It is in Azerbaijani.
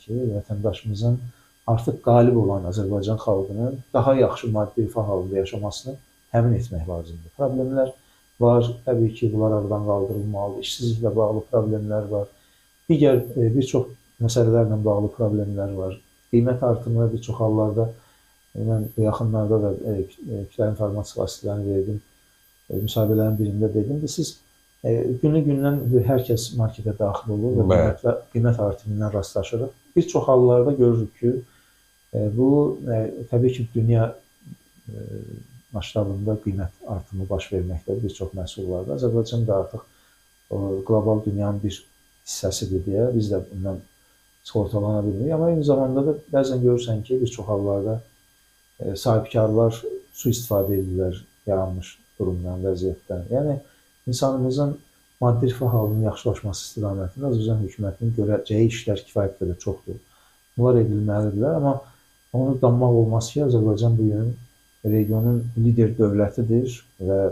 ki, vətəndaşımızın artıq qalib olan Azərbaycan xalqının daha yaxşı maddi rifah halında yaşamasını təmin etmək lazımdır. Problemlər var, təbii ki, bunlar aradan qaldırılmalıdır. İşsizliklə bağlı problemlər var. Digər bir çox məsələlərlə bağlı problemlər var. Qiymət artımı bir çox hallarda, mən bu yaxınlarda da kütləvi informasiya vasitələrini verdim. Müsahibələrin birində dedim ki, siz günü-gündən hər kəs marketə daxil olur və qiymət artımından rastlaşırıq. Bir çox hallarda görürük ki, bu təbii ki, dünya masştabında qiymət artımı baş verməkdədir bir çox məhsullarda. Azərbaycan da artıq qlobal dünyanın bir hissəsidir deyə biz də bundan sığortalana bilmirik. Amma eyni zamanda da bəzən görürsən ki, bir çox hallarda sahibkarlar sui-istifadə edirlər yaranmış durumdan, vəziyyətdən. Yəni insanımızın maddi rifah halının yaxşılaşması istiqamətində Azərbaycan hökumətinin görəcəyi işlər kifayət qədər çoxdur. Bunlar edilməlidirlər, amma onu danmaq olmaz ki, Azərbaycan bu gün regionun lider dövlətidir və